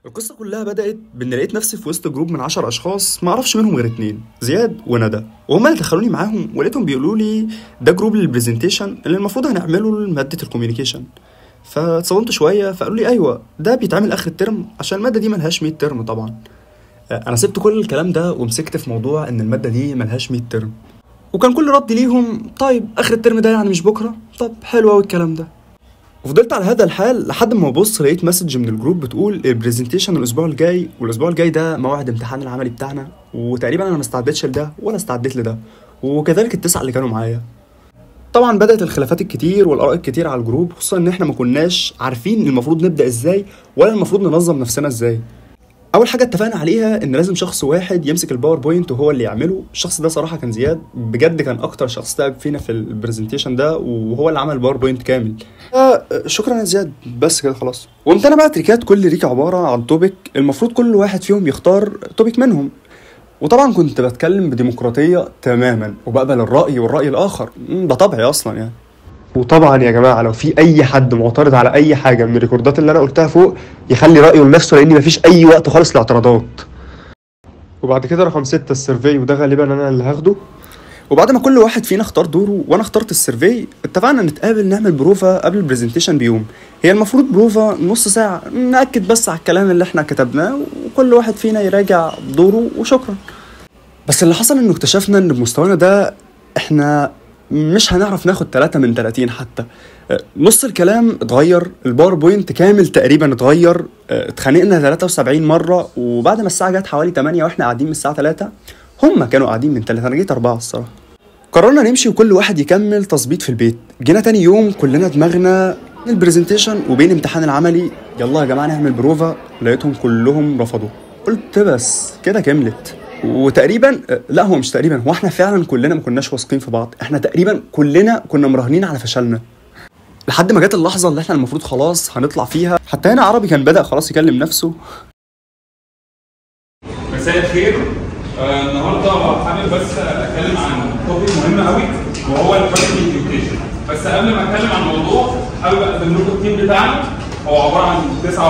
القصة كلها بدات بان لقيت نفسي في وسط group من 10 اشخاص ما اعرفش منهم غير 2، زياد وندى، وهما اللي دخلوني معاهم، ولقيتهم بيقولوا لي ده group لل presentation اللي المفروض هنعمله لمادة ال communication. فاتصدمت شويه، فقالوا لي ايوه ده بيتعمل اخر الترم عشان المادة دي ملهاش midterm. طبعا انا سبت كل الكلام ده ومسكت في موضوع ان المادة دي ملهاش midterm، وكان كل رد ليهم طيب اخر الترم ده يعني مش بكره، طب حلو قوي الكلام ده. وفضلت على هذا الحال لحد ما ببص لقيت message من ال group بتقول ال presentation الاسبوع الجاي، والاسبوع الجاي ده موعد امتحان العملي بتاعنا، وتقريبا انا ما استعدتش لده ولا استعديت لده، وكذلك التسعة اللي كانوا معايا. طبعا بدات الخلافات الكتير والاراء الكتير على ال group، خصوصا ان احنا ما كناش عارفين المفروض نبدا ازاي ولا المفروض ننظم نفسنا ازاي. اول حاجة اتفقنا عليها ان لازم شخص واحد يمسك ال PowerPoint وهو اللي يعمله. الشخص ده صراحة كان زياد، بجد كان اكتر شخص تعب فينا في ال presentation ده، وهو اللي عمل ال PowerPoint كامل. شكرا يا زياد، بس كده خلاص. وقمت انا بقى تريكات، كل ريك عبارة عن topic المفروض كل واحد فيهم يختار topic منهم. وطبعا كنت بتكلم بديمقراطيه تماما وبقبل الراي والراي الاخر، ده طبعي اصلا يعني. وطبعا يا جماعة لو في اي حد معترض على اي حاجة من ال record ات اللي انا قلتها فوق يخلي رايه لنفسه، لان مفيش اي وقت خالص لاعتراضات. وبعد كده رقم 6 ال survey، وده غالبا انا اللي هاخده. وبعد ما كل واحد فينا اختار دوره وانا اخترت ال survey، اتفقنا نتقابل نعمل بروفا قبل ال presentation بيوم. هي المفروض بروفا نص ساعة ناكد بس على الكلام اللي احنا كتبناه، وكل واحد فينا يراجع دوره وشكرا. بس اللي حصل انه اكتشفنا ان بمستوانا ده احنا مش هنعرف ناخد 3 من 30 حتى. نص الكلام اتغير، ال PowerPoint كامل تقريبا اتغير، اتخانقنا 73 مرة. وبعد ما الساعة جت حوالي 8 واحنا قاعدين من الساعة 3، هم كانوا قاعدين من 3، انا جيت 4 الصراحة. قررنا نمشي وكل واحد يكمل تظبيط في البيت. جينا تاني يوم كلنا دماغنا ال presentation وبين امتحان العملي، يلا يا جماعة نعمل بروفا، لقيتهم كلهم رفضوا. قلت بس كده كملت. وتقريبا لا هو مش تقريبا، هو احنا فعلا كلنا ما كناش واثقين في بعض، احنا تقريبا كلنا كنا مراهنين على فشلنا لحد ما جت اللحظة اللي احنا المفروض خلاص هنطلع فيها. حتى هنا عربي كان بدأ خلاص يكلم نفسه. مساء الخير. النهارده حابب بس اتكلم عن topic مهم قوي وهو ال quality education. بس قبل ما اتكلم عن الموضوع حابب اقدم لكم ال team بتاعنا، هو عبارة عن 9